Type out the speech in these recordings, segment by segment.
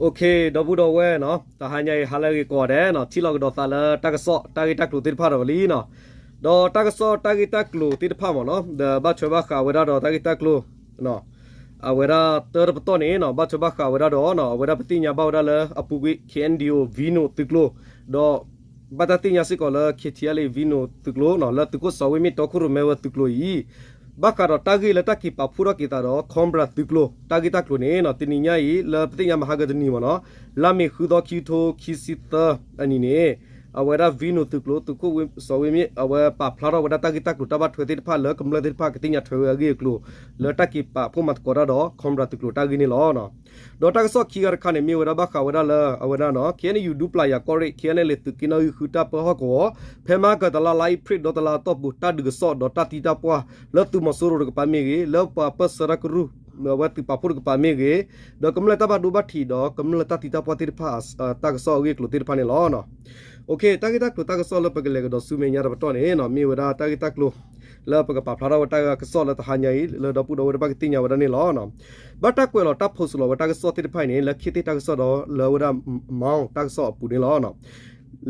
အိၣ်ခ့ ဒီပုၢ်ဒီဝဲၢ်နီၤ, တဟါညါအံၤ ဟါလၢအဂ့ၤကိးဂၤဒဲးနီၤ, ထံၣ်လိာ်ကဒီးသးလၢတၢ်ကစီၣ်တၢ်ဂ့ၢ်တၢ်ကျိၤသ့ၣ်တဖၣ်ဒီးဝဲလံနီၤ. ဒီးတၢ်ကစီၣ်တၢ်ဂ့ၢ်တၢ်ကျိၤသ့ၣ်တဖၣ်မ့ၢ်နီၤ, ဒီးဘၣ်ထွဲဘၣ်ဃးဝဲဒၣ်ဒီးတၢ်ဂ့ၢ်တၢ်ကျိၤ အဝဲဒၣ်တၢ်တပတီၢ်န့ၣ်နီၤ, ဘၣ်ထွဲဘၣ်ဃးဝဲဒၣ်ဒီးနီၤ, အဝဲဒၣ်ပသ့ၣ်ညါဘၣ်ဝဲဒၣ်လၢအပူၤကွံာ် ခ့ၣ်အဲၣ်ယူၣ် ဝံနိာ်သုးကျိၤ, ဒီးဘၣ်တၢ်သ့ၣ်ညါစ့ၢ်ကီးလၢ ခ့ၣ်ထံၣ်အဲၣ်လ့ၣ် ဝံနိာ်သုးကျိၤနီၤ, လၢသုးခိၣ်စီၤဝ့မ့ၣ်တီခိၣ်ရိၣ်မဲဝဲသုးကျိၤအံၤ ဘၣ်ဃးဒီးတၢ်ဂ့ၢ်လၢတၢ်က့ၤပာ်ဖှိၣ်ထီၣ်က့ၤသးဒီး Cobra သုးကျိၤ တၢ်ဂ့ၢ်တၢ်ကျိၤန့ၣ်နီၤ, တနံၤညါအံၤ လၢပသ့ၣ်ညါမဟါကတနံၤမ့ၢ်နီၤ, လါမ့ၤဃုသီ ခံကထိခံဆံသၢအနံၤန့ၣ် အဝဲဒၣ် ဝံနိာ်သုးကျိၤ သုးခိၣ်စီၤဝ့မ့ၣ် အဝဲပာ်ဖျါထီၣ်ဝဲဒၣ်တၢ်ဂ့ၢ်တၢ်ကျိၤတၢ်ဘၣ်ထွဲသ့ၣ်တဖၣ်လၢ ကမျၢၢ်သ့ၣ်တဖၣ်ကသ့ၣ်ညါထွဲဝဲအဂ့ၢ်အကျိၤ လၢတၢ်က့ၤပာ်ဖှိၣ်မၤသကိးတၢ်ဒီး Cobra သုးကျိၤတၢ်ဂ့ၢ်န့ၣ်လီၤ. ဒီးတၢ်ကစီၣ်ခံဂၤတခါန့ၣ် မ့ၢ်ဝဲဒၣ်ဘၣ်ဃးဝဲဒၣ်လၢ အဝဲဒၣ်နီၤ, ခ့ၣ်အဲၣ်ယူၣ် ဒူပျၢ်ယၤကီၢ်ရ့ၣ် ခ့ၣ်အဲၣ်လ့ၣ် သုးက့နီၣ်ဂံၢ်ဃုတၢ်ပၢဟီၣ်ကဝီၤ ဖဲမဟါကတလါ လါအ့ဖြ့ၣ်ဒီတလါအတီၢ်ပူၤ တၢ်ဒုးကစီၣ်ဒီးတၢ်သံတၢ်ပှၢ်လၢသုးမီၤစိရိၤတကပၤမ့ၢ်ဂ့ၤ, လၢပှၤပၢၢ်ဆၢတၢ်ကရူၢ် အဝဲသုးပာ်ဖှိၣ်တကပၤမ့ၢ်ဂ့ၤ, ဒီးကမျၢၢ်တၢ်ဘၣ်ဒိဘၣ်ထံးဒီးကမျၢၢ်တၢ်သံတၢ်ပှၢ်သ့ၣ်တဖၣ် တၢ်ကစီၣ်အဂ့ၢ်အကျိၤသ့ၣ်တဖၣ်န့ၣ်လီၤ. အိၣ်ခ့ တၢ်ဂ့ၢ်တၢ်ကျိၤတၢ်ကစီၣ်လၢပကလဲၤကဒီးဆူမဲာ်ညါတပတီၢ်န့ၣ်နီၤ, မ့ၢ်ဝဲဒၣ်တၢ်ဂ့ၢ်တၢ်ကျိၤ လၢပကပာ်ဖျါထီၣ်ဝဲတၢ်ကစီၣ်လၢတဟါညါအံၤ လၢဒီပုၢ်ဒီဝဲၢ်တဖၣ်ကသ့ၣ်ညါဝဲဒၣ်န့ၣ်လီၤ. ဘၣ်တၢ်ကွဲးလီၤတၢ် post လီၤဝဲတၢ်ကစီၣ်သ့ၣ်တဖၣ်အံၤန့ၣ် လၢခ့သ့ၣ်တၢ်ကစီၣ်ဒီးလၢဝဲဒၣ် Mount တၢ်ကစီၣ်အပူၤန့ၣ်လီၤ.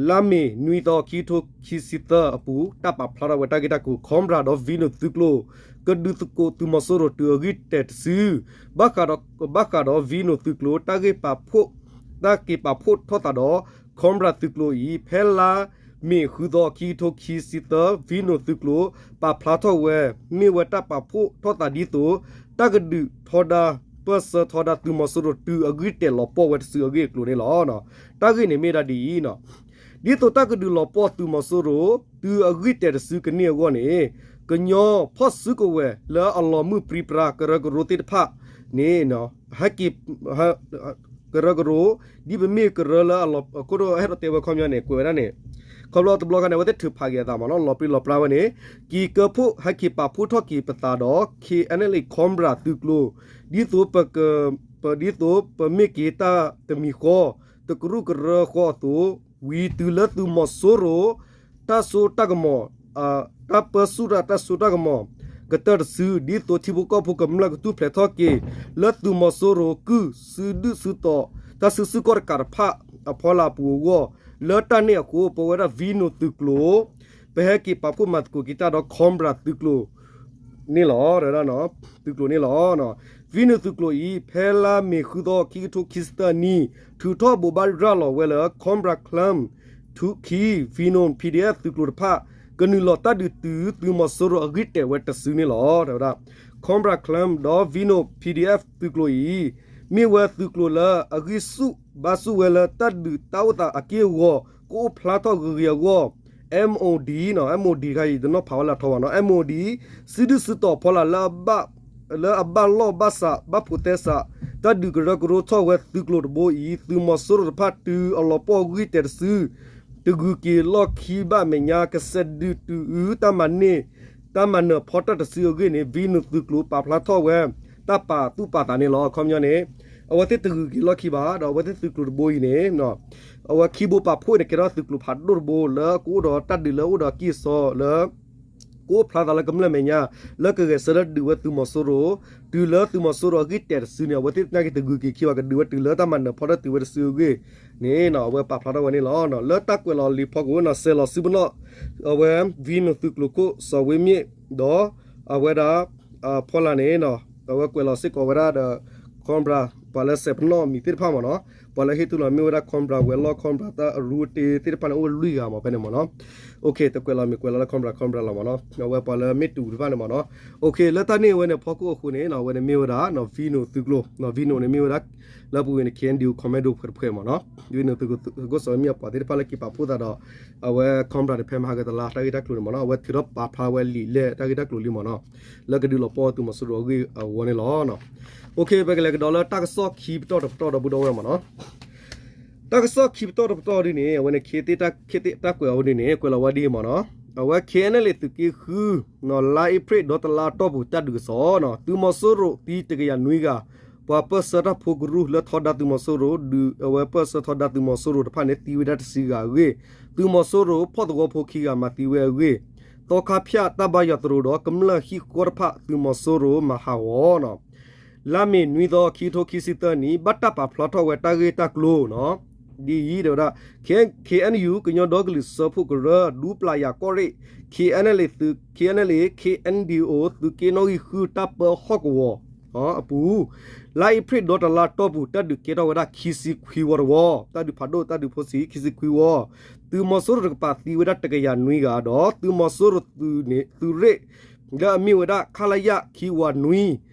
လါမ့ၤနွံသီ ခံကထိခံဆံသၢအပူၤ တၢ်ပာ်ဖျါထီၣ်ဝဲတၢ်ဂ့ၢ်တၢ်ကျိၤ Cobra ဒီး ဝံနိာ်သုးကျိၤ ကဒုးသကိးသုးမီၤစိရိၤတုၤအဂံၢ်တဲာ်တစု, ဘၣ်ဃးဒီး ဘၣ်ဃးဒီး ဝံနိာ်သုးကျိၤ တၢ်ဂ့ၢ်ပာ်ဖှိၣ် တၢ်က့ၤပာ်ဖှိၣ်ထီၣ်သးဒီး Cobra သုးကျိၤအံၤ ဖဲလါမ့ၤဃုသီ ခံကထိခံဆံသၢ ဝံနိာ်သုးကျိၤ ပာ်ဖျါထီၣ်ဝဲ မ့ၢ်ဝဲတၢ်ပာ်ဖှိၣ်ထီၣ်သးဒ်သိး တၢ်ကဒုးထီဒါ ပၢၢ်ဆၢထီဒါသုးမီၤစိရိၤတုၤအဂံၢ်တဲာ်လီၤပှီၢ်ဝဲတစုအဂ့ၢ်အကျိၤန့ၣ်လီၤ. တၢ်ဂ့ၢ်န့ၣ်မ့ၢ်ဒၣ်ဒ်အံၤနီၤ, ဒ်သိးတၢ်ကဒုးလီၤပှီၢ်သုးမီၤစိရိၤ တုၤအဂံၢ်တဲာ်တစုကန့ၢ်အဂီၢ်န့ၣ်, ကညီဖီၣ်စုကဝဲၤလၢအလီၤမုၢ်ပြံပြါကရၢကရိသ့ၣ်တဖၣ်န့ၣ် ဟဲက့ၤ ကရၢကရိ ဒ်ပမ့ၢ်ကရၢလၢအလီၤ ခိၣ်ဒိၣ်ဟဲထီၣ်တဲဝဲခီပညီန့ၣ် ကွဲးဝဲဒၣ်န့ၣ် ခီဖျိတဘျီခါန့ၣ် အဝဲသ့ၣ်ထုးဖးက့ၤအသးမ့ၢ်နီၤ လီၤပြံလီၤပြါဝဲန့ၣ် က့ၤကၢဖှိၣ်ဟဲက့ၤပာ်ဖှိၣ်ထီၣ်က့ၤပသးဒီး ခ့ၣ်အဲၣ်လ့ၣ် Cobra သုးကျိၤ ဒ်သိးပက ပဒ်သိးပမ့ၢ်က့ၤတၢ်တမံၤဃီ တကရူၢ်ကရၢဃီအသိး ဝံၤတုၤလၢသုးမီၤစိရိၤ တၢ်စိတၢ်ကမီၤ တၢ်ပၢဆူၣ်တၢ်တၢ်စိတၢ်ကမီၤ ကတၢၢ်တစု ဒ်သိးထံဖိကီၢ်ဖိကမျၢၢ်ကထူၣ်ဖျဲးထီၣ်က့ၤ လၢသုးမီၤစိရိၤကုၢ် စုဒုၣ်စုတီၤ တၢ်စုဆူၣ်ကီၢ်တကးတဖၣ်အဖီလာ်အပူၤအဂီၢ်, လၢတၢ်န့ၣ်အဃိ ပဝဲဒၣ် ဝံနိာ်သုးကျိၤ ပဟဲက့ၤပာ်ဖှိၣ်မၤသကိးက့ၤတၢ်ဒီး Cobra သုးကျိၤ န့ၣ်လီၤ. သုးကျိၤန့ၣ်လီၤ. ဝံနိာ်သုးကျိၤအံၤ ဖဲလါမ့ၤဃုသီ ခံကထိခံဆံသၢနံၣ် ထုးထီၣ်ဘိးဘၣ်ရၤလီၤဝဲလၢ Cobra Club ထူခံ ဝံနိာ် PDF သုးကျိၤတဖၣ် ကနုာ်လီၤတၢ်ဒုးတုၤသုးမီၤစိရိၤအဂံၢ်တဲာ်ဝဲတစုန့ၣ်လီၤ. တဲဝဲဒၣ် Cobra Club ဒီး ဝံနိာ် PDF သုးကျိၤအံၤ မ့ၢ်ဝဲသုးကျိၤလၢအဂံၢ်ဆူၣ်ဘါဆူၣ်ဝဲလၢတၢ်ဒုးတၢ်အိၣ်သးအက့ၢ်အဂီၤ ကအိၣ်ဖျါထီၣ်ဂ့ၤဂ့ၤအဂီၢ် MOD နီၤ MOD တခါအံၤ တနီၤဖးဝဲလၢအထီဘၣ်နီၤ MOD စုဒုၣ်စုတီၤဖီလာ်လၢ လၢအဘၣ်လီၢ်ဘၣ်စး ဘၣ်ဖိးသဲစး တၢ်ဒုးကရၢကရိထီၣ်ဝဲသုးကျိၤတဘိအံၤ သုးမီၤစိရိၤတဖၣ်တုၤအလီၤပှီၢ်ဂံၢ်တဲာ်တစု တဂုၤက့ၤလီၢ်ခံဘၣ်အမဲာ်ညါ ကစဲးဒုးတုၤအုးတၢ်မၤန့ၢ် တၢ်မၤနၢၤဖီတၢၣ်တစုအဂ့ၢ်န့ၣ် ဝံနိာ်သုးကျိၤပာ်ဖျါထီၣ်ဝဲ တၢ်ပာ်သူၣ်ပာ်သးန့ၣ်လီၤ. အခီပညီန့ၣ် အဝဲသ့ၣ်တဂုၤက့ၤလီၢ်ခံဘၣ် ဒီးအဝဲသ့ၣ်သုးကျိၤတဘိအံၤန့ၣ် အဝဲခံဘိပာ်ဖှိၣ်န့ၣ် ကဲထီၣ်သုးကျိၤဖးဒိၣ်တဘိ လၢကအိၣ်ဒီးတၢ်ဒုးလၢအိၣ်ဒီးအကံၢ်အစီလၢ ကအိၣ်ဖျါသးလၢကမျၢၢ်မဲာ်ညါ လၢကဂဲၤဆၢထၢၣ်ဒုးဝဲသုးမီၤစိရိၤ တုၤလၢသုးမီၤစိရိၤအဂံၢ်တဲာ်တစုန့ၣ် အဝဲသ့ၣ်သနာ်က့တဂုၤက့ၤခံဘၣ် ကဒုးဝဲတုၤလၢတၢ်မၤနၢၤဖီတၢၣ်တုၤဝဲတစုအဂ့ၢ်န့ၣ် အဝဲပာ်ဖျါထီၣ်ဝဲန့ၣ်လီၤ. လၢတၢ်ကွဲးလီၤလံၤဖီခိၣ်န့ၣ် စဲးလီၤစုပနီၣ် အဝဲ ဝံနိာ်သုးကျိၤခိၣ်စီၤဝ့မ့ၢ် ဒီး အဝဲဒၣ် ဖီလာ်န့ၣ် အဝဲကွဲးလီၤစ့ၢ်ကီးဝဲဒၣ်ဒီး Cobra ပှၤလၢစဲးပနီၣ်မံၤသ့ၣ်တဖၣ်မ့ၢ်နီၤ ပှၤလၢဟ့ၣ်တူၢ်လီၤမ့ၢ်ဝဲဒၣ် Cobra ဝဲၤလီၢ် Cobra တၢ်အရူအတ့သ့ၣ်တဖၣ်န့ၣ် အိၣ်ဝဲလွံၢ်ဂၤမ့ၢ်ဖဲန့ၣ်မ့ၢ်နီၤ အိၣ်ခ့ တကွဲးလီၤမံၤကွဲးလီၤလၢ Cobra Cobra လီၤမ့ၢ်နီၤ အဝဲပှၤလၢမ့ၢ်တူၢ်တဖၣ်န့ၣ်မ့ၢ်နီၤ အိၣ်ခ့ လၢတၢ်န့ၣ်အဝဲန့ၣ် ဖီခိၣ်အဃိန့ၣ် အဝဲန့ၣ်မ့ၢ်ဝဲဒၣ် ဝံနိာ်သုးကျိၤ ဝံနိာ်န့ၣ်မ့ၢ်ဝဲဒၣ် လၢပူၤကွံာ်န့ၣ် KNDO Commando တဖုဖဲမ့ၢ်နီၤ ဝံနိာ်သုးကျိၤ သုးခိၣ်စီၤဝ့မ့ၢ်အပှၤသ့ၣ်တဖၣ်လၢက့ၤပာ်ဖှိၣ်သးဒီး အဝဲ Cobra န့ၣ် ဖဲမဟါကတလါ တၢ်ဂ့ၢ်တၢ်ကျိၤန့ၣ်မ့ၢ်နီၤ အဝဲထုးထီၣ်ပာ်ဖျါဝဲလံာ်လဲၢ်တၢ်ဂ့ၢ်တၢ်ကျိၤလံမ့ၢ်နီၤ လၢကဒုးလီၤပှီၢ်သုးမီၤစိရိၤအဂ့ၢ်အဝီန့ၣ်လီၤ. အိၣ်ခ့ ပကလဲၤကဒီးလၢတၢ်ကစီၣ်ခံပတီၢ်တပတီၢ်ဒီပုၢ်ဒီဝဲၢ်မ့ၢ်နီၤ တၢ်ကစီၣ်ခံပတီၢ်တပတီၢ်ဒ်န့ၣ် အဝဲန့ၣ် ခ့သ့ၣ်တၢ်ကွဲးအီၤဒ်န့ၣ် ကွဲးလီၤဝဲဒ်အံၤမ့ၢ်နီၤ အဝဲ KNLA သုးက့ဃု လါအ့ဖြ့ၣ်ဒီတလါအတီၢ်ပူၤ တၢ်ဒုးကစီၣ်နီၤ သုးမီၤစိရိၤသံတကယၤနွံဂၤ ပှၤပၢၢ်ဆၢတၢ်ဖိကရူၢ်လၢထီဒါသုးမီၤစိရိၤ ဒုးအဝဲပၢၢ်ဆၢထီဒါသုးမီၤစိရိၤတဖၣ်န့ၣ် သံဝဲဒၣ်တဆံဂၤအဂ့ၢ် သုးမီၤစိရိၤဖီၣ်သဝီဖိခံဂၤမၤသံဝဲအဂ့ၢ် သီခါဖၠၣ်တၢ်ဘါယွၤသရိာ်ဒီးကမျၢၢ်ဟံၣ်ဃီတဖၣ်သုးမီၤစိရိၤမၤဟးဂီၤနီၤ လါမ့ၤနွံသီ ခံကထိခံဆံသၢနံၣ် ဘၣ်တၢ်ပာ်ဖျါထီၣ်ဝဲတၢ်ဂ့ၢ်တၢ်ကျိၤ ဒ်အံၤ တဲဝဲဒၣ် K N U ကညီဒီကလုာ်စၢဖှိၣ်ကရၢ ဒူပျၢ်ယၤကီၢ်ရ့ၣ် K N L A K N L A K N D O သုးက့နီၣ်ဂံၢ်ဃု တၢ်ပၢဟီၣ်ကဝီၤအပူၤ လါအ့ဖြ့ၣ်ဒီတလါတီၢ်ပူၤ တၢ်ဒုးကဲထီၣ်ဝဲဒၣ်ခံဆံခွံဝီတဝီ, တၢ်ဒုးဖးဒိၣ် တၢ်ဒုးဖိဆံး ခံဆံခွံဝီ, သုးမီၤစိရိၤတကပၤသံဝဲဒၣ်တကယၤနွံဂၤဒီး သုးမီၤစိရိၤသုးန့ၣ် သုးရ့ၣ် လၢအမ့ၢ်ဝဲဒၣ် ခလရ ခံဝၤနွံ,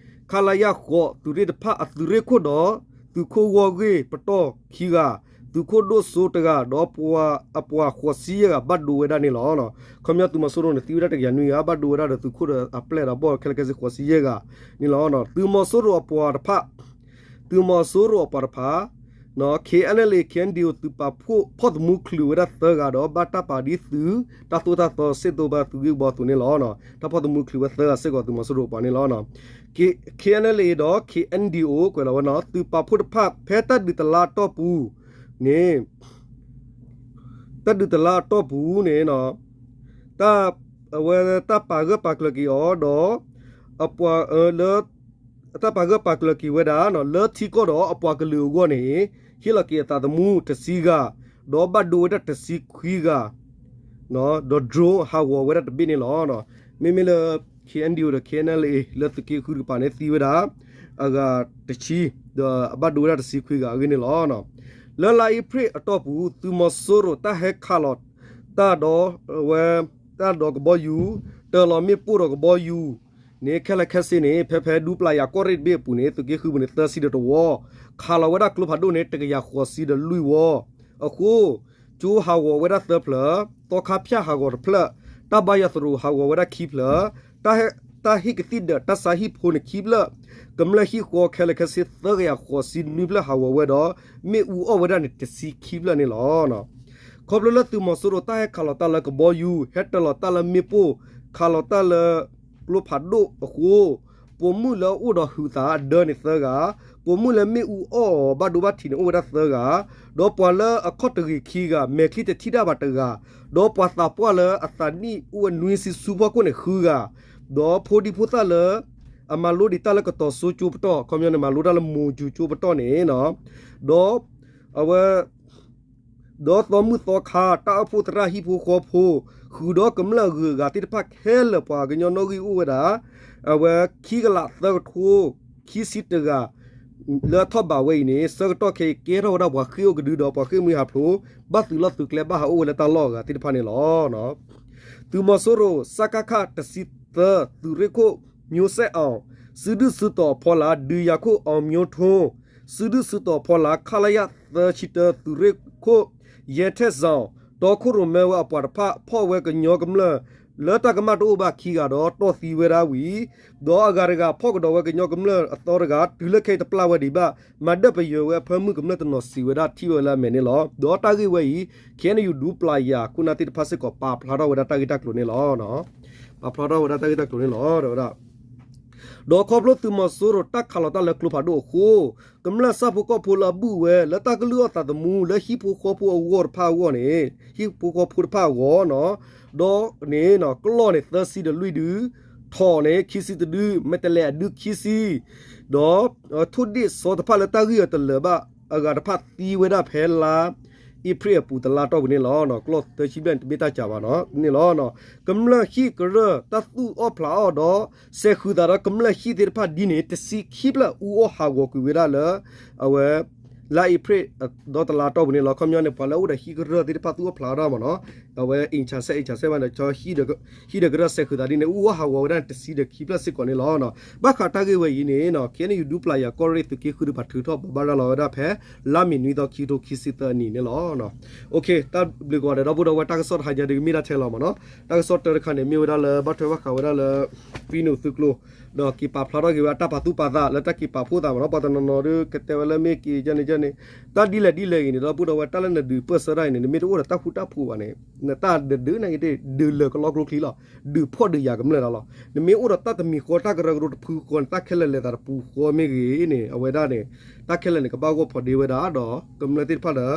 ခလရ ဃိး သုးရ့ၣ်တဖၣ်အသုးရ့ၣ်ခိၣ်ဒီး သုးခိၣ်ဂီၢ်ဂ့ၢ်ပတီၢ်ခံဂၤ, သုးခိၣ်ဒိၣ်စိတဂၤ ဒီးအပှၤဃိးဆံယဲၢ်ဂၤ ဘၣ်ဒိဝဲဒၣ်န့ၣ်လီၤ. ခီပညီသုးမီၤစိရိၤန့ၣ် သံဝဲဒၣ်တကယၤနွံဂၤ ဘၣ်ဒိဝဲဒၣ်ဒီးသုးခိၣ်ဒီးအပျဲၢ်ဒီးဘီၣ်ခဲလၢာ်ခဲဆ့ ဃိးဆံယဲၢ်ဂၤန့ၣ်လီၤ. သုးမီၤစိရိၤအပှၤတဖၣ် သုးမီၤစိရိၤအပှၤတဖၣ် K N L A K N D O သုးပာ်ဖှိၣ်ဖီၣ်သမူချုးဝဲဒၣ်သၢဂၤဒီး ဘၣ်တၢ်ပာ်ဒ်သုး တၢ်သိၣ်တၢ်သီ စ့ၣ်သိဘၣ်သုးဂ့ၢ်ဘီအသိးန့ၣ်လီၤ. တၢ်ဖီၣ်သမူချုးဝဲသၢဂၤစ့ၢ်ကီး သုးမီၤစိရိၤအပှၤန့ၣ်လီၤ. K N L A ဒီး K N D O ကွဲးလီၤဝဲနီၤ သုးပာ်ဖှိၣ်တဖၣ် ဖဲတၢ်ဒုးတလါအတီၢ်ပူၤန့ၣ် တၢ်ဒုးတလါအတီၢ်ပူၤန့ၣ် အဝဲတၢ်ပာ်ဂၢၢ်ပာ်ကျၢၤက့ၤအီၤဒီး အပှၤလၢ တၢ်ပာ်ဂၢၢ်ပာ်ကျၢၤက့ၤဝဲဒၣ် လၢထံကီၢ်ဒီးအပှၤကလုာ်အဂီၢ်န့ၣ် ဟ့ၣ်လီၤက့ၤအသးသမူတဆံဂၤ ဒီးဘၣ်ဒိဝဲဒၣ်တဆံခွံဂၤ ဒီး drone ဟးဂီၤဝဲဒၣ်တဘ့ၣ်န့ၣ်လီၤ. မ့မ့ၢ်လၢ K N D O ဒီး K N L A လၢသုးက့ဃုတကပၤန့ၣ် သံဝဲဒၣ် အဂၤတဆံ ဒီးအဘၣ်ဒိဝဲဒၣ်တဆံခွံဂၤအဂ့ၢ်န့ၣ်လီၤ. လၢလါအ့ဖြ့ၣ်အတီၢ်ပူၤ သုးမီၤစိရိၤတၢ်ဟဲခးလီၤတၢ်ဒီးဝဲ တၢ်ဒီးကဘီယူၤ တၢၤလီၤမ့ၣ်ပိၢ်ဒီးကဘီယူၤန့ၣ် ခဲလၢာ်ခဲဆ့န့ၣ် ဖဲဖဲဒူပျၢ်ယၤကီၢ်ရ့ၣ်တဘ့ၣ်အပူၤန့ၣ် သုးက့ဃုပူၤန့ၣ် သၢဆံဒီးတဝီ ခးလီၤဝဲဒၣ်ကျိဖးဒိၣ်န့ၣ် တကယၤဃိးဆံဒီးလွံၢ်ဝီ အဃိ ကၠိဟးဂီၤဝဲဒၣ်သၢဖျၢၣ်, သီခါဖၠၣ်ဟးဂီၤတဖျၢၣ်, တၢ်ဘါယွၤသရိာ်ဟးဂီၤဝဲဒၣ်ခံဖျၢၣ်, တၢ်ဟ့ၣ်ကသံၣ်ဒၢးတၢ်ဆါဟံၣ်ဖိန့ၣ်ခံဖျၢၣ်, ကမျၢၢ်ဟံၣ်ဃီခဲလၢာ်ခဲဆ့သၢကယၤဃိးဆံနွံဖျၢၣ်ဟးဂီၤဝဲဒီး မ့ၣ်အူအီၣ်ဝဲဒၣ်န့ၣ်တဆံခံဖျၢၣ်န့ၣ်လီၤ. ခီဖျိလၢသုးမီၤစိရိၤတၢ်ဟဲခးလီၤတၢ်လၢကဘီယူၤ, ဟဲတၢၤလီၤတၢ်လၢမ့ၣ်ပိၢ်, ခးလီၤတၢ်လၢကျိဖးဒိၣ်အဃိ ပိာ်မုၣ်လၢအအိၣ်ဒီးဟုးသးအဒၢန့ၣ်သၢဂၤ, ပိာ်မုၣ်လၢမ့ၣ်အူအီၣ်အီၤဘၣ်ဒိဘၣ်ထံးန့ၣ်အိၣ်ဝဲဒၣ်သၢဂၤ, ဒီးပှၤလၢအခီၣ်တဂ့ၤခံဂၤ, မဲာ်ချံတထံၣ်တၢ်ဘၣ်တဂၤ, ဒီးပှၤသးပှၢ်လၢအသးနံၣ်အိၣ်ဝဲနွံဆံဆူဖီခိၣ်န့ၣ်ဃုဂၤ, ဒီးဖိဒံဖိသၣ်လၢ အမၤလိဒံးတၢ်လၢကတီၤစိကၠိပတီၢ်, ခီပညီန့ၣ် မၤလိတၢ်လၢမိၢ်ကၠိကၠိပတီၢ်န့ၣ်, ဒီးအဝဲ ဒီးသီမုၣ်သီခါ တၢ်အိၣ်ဖှိၣ်သရၣ်ဟံၣ်ဖိဃီဖိ ဃုာ်ဒီးကမျၢၢ်ဂုၤအဂၤသ့ၣ်တဖၣ်ခဲလၢာ် ပှၤကညီနီၣ်ဂံၢ်အိၣ်ဝဲဒၣ် အဝဲခံကလးသၢကထိ ခံဆံတဂၤ လၢအထီၣ်ဘးဝဲအံၤန့ၣ် ဆၢကတီၢ်ခဲအံၤကဲထီၣ်ဝဲဒၣ်ပှၤဃ့ၢ်အိၣ်ကဒုဒီး ပှၤဃ့ၢ်မှံဟးဖျိး ဘၣ်သုးလီၢ်သုးကျဲဘၣ်ဟးအိၣ်ဝဲလၢတၢ်လီၢ်အဂၤသ့ၣ်တဖၣ်န့ၣ်လီၤ. သုးမီၤစိရိၤ စကခ တဆံသၢ သုးရ့ၣ်ခိၣ် မျိုးဆက်အောင် စုဒုစုတီၤအဖီလာ် ဒုးယၤခိၣ် အောင်မျိုးထွန်း စုဒုစုတီၤအဖီလာ် ခလရ သၢဆံတၢ သုးရ့ၣ်ခိၣ် ရဲထက်ဇောင်း တီခိၣ်ရိၣ်မဲဝဲအပှၤတဖၣ် ဖီၣ်ဝဲကညီကမျၢၢ် လၢတၢ်ကမၣ်တအိၣ်ဘၣ်ခံဂၤဒီး တီၢ်သံဝဲဒၣ်ဝံၤ ဒီးအဂၤတဂၤ ဖီၣ်ကဒီးဝဲကညီကမျၢၢ်အသီတဂၤ တုၤလၢခဲအံၤတပျၢ်ဝဲဒံးဘၣ် မၤဒၢၣ်ပယွဲဝဲအဖၢမုၢ်ကမျၢၢ်တနီၤစံးဝဲဒၣ် ထံၣ်ဝဲလၢအမဲာ်န့ၣ်လီၤ. ဒီးတၢ်ဂ့ၢ်ဝဲအံၤ ခ့ၣ်အဲၣ်ယူၣ် ဒူပျၢ်ယၤ ခိၣ်နၢ်သ့ၣ်တဖၣ်စ့ၢ်ကီး ပာ်ဖျါထီၣ်ဝဲဒၣ်တၢ်ဂ့ၢ်တၢ်ကျိၤန့ၣ်လီၤ. ပာ်ဖျါထီၣ်ဝဲဒၣ်တၢ်ဂ့ၢ်တၢ်ကျိၤန့ၣ်လီၤ တဲဝဲဒၣ် ဒီးခီဖျိသုးမီၤစိရိၤတၢ်ခးလီၤတၢ်လၢကျိဖးဒိၣ်အဃိ ကမျၢၢ်ဆၣ်ဖိကီၢ်ဖိလၢအဘုၣ်ဝဲ လၢတၢ်ကလုၢ်အီၣ်သးသမူ လၢဟံၣ်ဖိဃီဖိအဂီၢ်တဖၣ်အဂီၢ်န့ၣ် ဟံၣ်ဖိဃီဖိတဖၣ်အဂီၢ်န့ၣ် ဒီးန့ၣ် ကျီၢ်န့ၣ် သၢဆံဒီးလွံၢ်ဒု, ထိးန့ၣ် ခံဆံတဒု, မဲာ်တဲးလဲးအဒုခံဆံ, ဒီး ထိၣ်ဒ့ၣ်စီတဖၣ်လၢတၢ်ဂံၢ်အီၤတလၢာ်ဘၣ် အဂၤတဖၣ်သံဝဲဒၣ်ဖဲလါ အ့ဖြ့ၣ်အပူၤတလါတီၢ်ပူၤန့ၣ်လီၤ. ကျီၢ်သၢဆံဘျဲၣ်န့ၣ် တမ့ၢ်တၢ်စှၤဘၣ်န့ၣ်လီၤ. ကမျၢၢ်ဟံၣ်ကရၢၢ် တၢ်သူၣ်အီၣ်ဖျးအီၣ်ဒီး စဲးဃုာ်သးဒီးကမျၢၢ်ဟံၣ်သ့ၣ်တဖၣ်ဒ်န့ၣ် တဆံခံဖျၢၣ်အူအီၣ်ဟးဂီၤကွံာ်ဝဲဒၣ်လၢ အဝဲ လါအ့ဖြ့ၣ်ဒီတလါတီၢ်ပူၤန့ၣ်လီၤ. ခီပညီန့ၣ် ပှၤလၢအအိၣ်ဒီးဟံၣ်ကရၢၢ်သ့ၣ်တဖၣ်သူၣ်အီၣ်ဖျးအီၣ်ဒၣ်မ့ၢ်နီၤ အဝဲ အိမ်ခြံစဲး အိမ်ခြံစဲး ဘၣ်ဒီး ဟံၣ်ဒီးကရၢၢ်စဲးဃုာ်သးဒ်န့ၣ် အူအီၣ်ဟးဂီၤဝဲဒၣ်တဆံဒီးခံဖျၢၣ်စ့ၢ်ကီးန့ၣ်လီၤ. ဘၣ်ဃးတၢ်ဂ့ၢ်ဝဲအံၤန့ၣ် ခ့ၣ်အဲၣ်ယူၣ် ဒူပျၢ်ယၤကီၢ်ရ့ၣ်သုးက့ဃုတဖၣ်ထုးထီၣ်ပာ်ဖျါထီၣ်လီၤဝဲဒၣ်ဖဲ လါမ့ၤနွံသီခံကထိခံဆံသၢနံၣ်န့ၣ်လီၤ. တၢ်ဘျုးကိးဂၤဒဲး ဒီပုၢ်ဒီဝဲၢ် တၢ်ကစီၣ်တဟါညါဒ်ကမ့ၢ်ဒၣ်ထဲလီၤမ့ၢ်နီၤ. တၢ်ကစီၣ်တၢတခါန့ၣ် မ့ၢ်ဝဲဒၣ်လၢဘၣ်ထွဲဘၣ်ဃးဝဲဒၣ်လၢ ပံနူာ်သုးကျိၤ ဒီးက့ၤပာ်ဖျါထီၣ်က့ၤဝဲဒၣ်တၢ်ပာ်သူၣ်ပာ်သး လၢတၢ်က့ၤပာ်ဖှိၣ်သးမ့ၢ်နီၤ. ပှၤတနီၤနီၤဒုးကတဲဝဲလၢမ့ၢ်က့ၤယဲန့ၣ်ယဲန့ၣ် တၢ်ဒ်လဲၣ်ဒ်လဲၣ်ဂ့ၤန့ၣ် ဒီပုၢ်ဒီဝဲၢ် တၢ်လၢနဒုးပၢၢ်ဆၢတၢ်အံၤန့ၣ် နမ့ၢ်တအိၣ်ဒီးတၢ်ဃူတၢ်ဖိးဘၣ်န့ၣ် နတၢ်ဒုးဒုးန့ၣ်က့ၤ ဒုးလၢာ်ကလီကျိချံလီၤ. ဒုးဖှီၣ်ဒုးယာ်ကမျၢၢ်တၢ်လီၤ. နမ့ၢ်အိၣ်ဒီးတၢ်တမံၤဃီ တၢ်ကရၢကရိတဖုဃီန့ၣ် တၢ်ခဲလၢာ်လဲၤသးတပူၤဃီမ့ၢ်ဂ့ၤန့ၣ် အဝဲဒၣ်န့ၣ် တၢ်ခဲလၢာ်န့ၣ် ကဘၣ်ဂီၢ်ဖိးဒ့ဝဲဒၣ်ဒီး ကမျၢၢ်သ့ၣ်တဖၣ်လၢ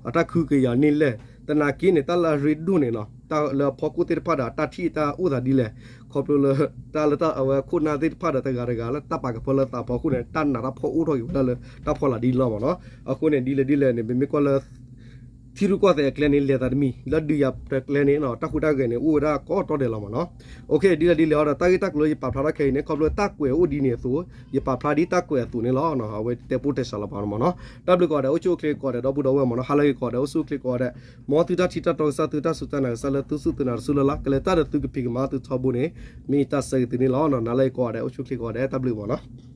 အတၢ်ခုကယာ်န့ၣ်လဲၣ်. သနာ်က့န့ၣ် တၢ်လၢအရ့ဒိၣ်န့ၣ်နီၤ တၢ်လၢအဖီခိၣ်သ့ၣ်တဖၣ်ဒီး တၢ်ထံၣ်တၢ်အိၣ်သးဒ်လဲၣ်, ခီဖျိလၢ တၢ်လၢအဝဲခိၣ်နၢ်သ့ၣ်တဖၣ်ဒီး တဂၤတဂၤလၢတၢ်ပာ်ကဖၢလၢသးဖီခိၣ်န့ၣ် တၢ်နးတၢ်ဖှီၣ်အိၣ်ထီၣ်က့ၤဝဲဒၣ်လၢတၢ်ဖီလာ်ဒ်လီၤမ့ၢ်နီၤ. အဃိန့ၣ် ဒ်လဲၣ်ဒ်လဲၣ်န့ၣ် ပမ့ၢ်ကွၢ်လၢ ထံရူၢ်ကီၢ်သဲးအကျဲန့ၣ် လဲၤသးတမံၤ လၢဒုးယၤတကျဲန့ၣ် တၢ်ဟူးတၢ်ဂဲၤန့ၣ် အိၣ်ဝဲဒၣ်ကိးတီၤဒဲးလီၤမ့ၢ်နီၤ. ဒ်လဲၣ်ဒ်လဲၣ်ဒီး တၢ်ဂ့ၢ်တၢ်ကျိၤလၢယပာ်ဖျါထီၣ်ခဲအံၤန့ၣ် ခီဖျိတၢ်ကွဲးအိၣ်ဒ်န့ၣ်အသိး ယပာ်ဖျါဒ်တၢ်ကွဲးအသိးန့ၣ်လီၤ. အဝဲတဲပိၢ်တဲစးလီၤပာ်မ့ၢ်နီၤ. တၢ်ဘျုးကိးဂၤဒဲး အိၣ်ဆူၣ်အိၣ်ချ့ကိးဂၤဒဲး ဒီပုၢ်ဒီဝဲၢ်မ့ၢ်နီၤ. ဟါလၢအဂ့ၤကိးဂၤဒဲး အိၣ်ဆူၣ်အိၣ်ချ့ကိးဂၤဒဲး, မ်သုတၢ်ထံၣ်တၢ်တီကစၢ်သုတၢ်စူၢ်တၢ်နာ်ကစၢ်လၢသုစူၢ်သုနာ်တစူၢ်လၢ်လၢ် ကလဲၤတၢ်ဒီးသုကဖံးကမၤသုထီဘိန့ၣ် မ့ၢ်ယတၢ်ဆၢဂ့ၤသုန့ၣ်လီၤ. နၤလၢအဂ့ၤကိးဂၤဒဲး အိၣ်ဆူၣ်အိၣ်ချ့ကိးဂၤဒဲး တၢ်ဘျုးမ့ၢ်နီၤ.